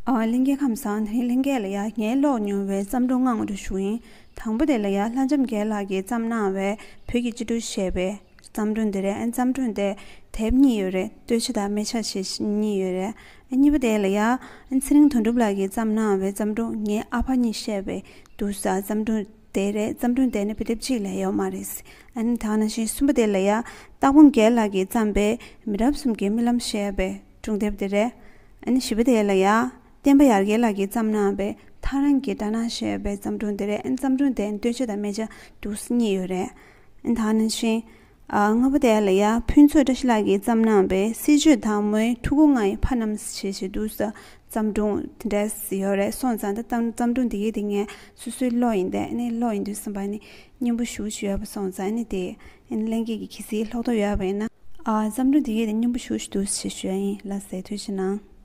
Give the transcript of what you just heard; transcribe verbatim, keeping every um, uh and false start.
ཨ། ལྷན་རྒྱས་ཁམས་བཟང་། དེ་རིང་ལྷན་རྒྱས་ལ་ཡ་ངའི་ཀློག་མྱོང་བའི་བརྩམས་སྒྲུང་ལྔ་ངོ་སྤྲོད་ཞུ་ཡིན། དང་པོ་དེ་ལ་ཡ་ལྷ་ལྕམ་རྒྱལ་ལགས་ཀྱིས་བརྩམས་གནང་བའི་བོད་ཀྱི་སྤྱི་སྒྲོས་ཞེས་པའི་བརྩམས་སྒྲུང་དེ་རེད། ཨ་ནི་བརྩམས་སྒྲུང་དེ་དེབ་གཉིས་ཡོད་རེད། སྟོད་ཆ་དང་སྨད་ཆ་ཞེས་གཉིས་ཡོད་རེད། ཨ། གཉིས་པ་དེ་ལ་ཡ་ཨ་ཚེ་རིང་དོན་གྲུབ་ལགས་ཀྱིས་བརྩམས་གནང་བའི་བརྩམས་སྒྲུང་ངའི་ཨ་ཕ་གཉིས་བཤད་པའི་འདུག་ས་བརྩམས་སྒྲུང་དེ་རེད། བརྩམས་སྒྲུང་དེ་ནི་དཔེ་དེབ་གཅིག་ལས་ཡོད་མ་རེད། ཨ་ནི་ད་ག་ནང་བཞིན་གསུམ་པ་དེ་ལ་ཡ་སྟག་འབུམ་རྒྱལ་ལགས་ཀྱིས་བརྩམས་པའི་མི་རབས་གསུམ་གྱི་རྨི་ལམ་ཞེས་པའི་སྒྲུང་དེབ་དེ་རེད། ཨ་ནི་བཞི་པ་དེ་ལ་ཡ་བསྟན་པ་ཡར་རྒྱས་ལགས་ཀྱིས་བརྩམས་གནང་བའི་ཐག་རིང་གི་སྦྲ་ནག་ཞེས་པའི་བརྩམས་སྒྲུང་དེ་རེད། ཨ་ནི་བརྩམས་སྒྲུང་དེ་སྟོད་ཆ་དང་སྨད་ཆ་འདུག་ས་གཉིས་ཡོད་རེད། ཨ་ནི་ད་ག་ནང་བཞིན་ཨ། ལྔ་པ་དེ་ལ་ཡ་ཕུན་ཚོགས་བཀྲ་ཤིས་ལགས་ཀྱིས་བརྩམས་གནང་བའི་སྲིད་བྱུས་དང་མོའི་ཕྲུ་གུ་ལྔ་ཡི་ཕ་རྣམས་ཞེས་བྱས་འདུག་ས་བརྩམས་སྒྲུང་དེ་འདྲ་ཡོད་རེད། སོང་ཙང་ད་བརྩམས་བརྩམས་སྒྲུང་དེ་གའི་དེ་ངས་སོ་སོའི་ཀློག་ཡིན། དེ་ནས་ཀློག་ཡིན་དུས་ཙམ་པ་ནི་སྙན་པོ་ཞེ་པོ་ཅིག་ཡོད་པ་སོང་ཙང་ནི་དེ་ཨ་ནི་ལྷན་རྒྱས་ཀྱིས་གལ་སྲིད་ཀློག་འདོད་ཡོད་པ་ཡིན་ན། ཨ། བརྩམས་སྒྲུང་དེ་གའི་དེ་སྙན་པོ་ཞེ་པོ་ཅིག་འདུག་ཞེས་ཞུ་ཡ་ཡིན། ལགས་སོ། ཐུགས་རྗེ་གནང་།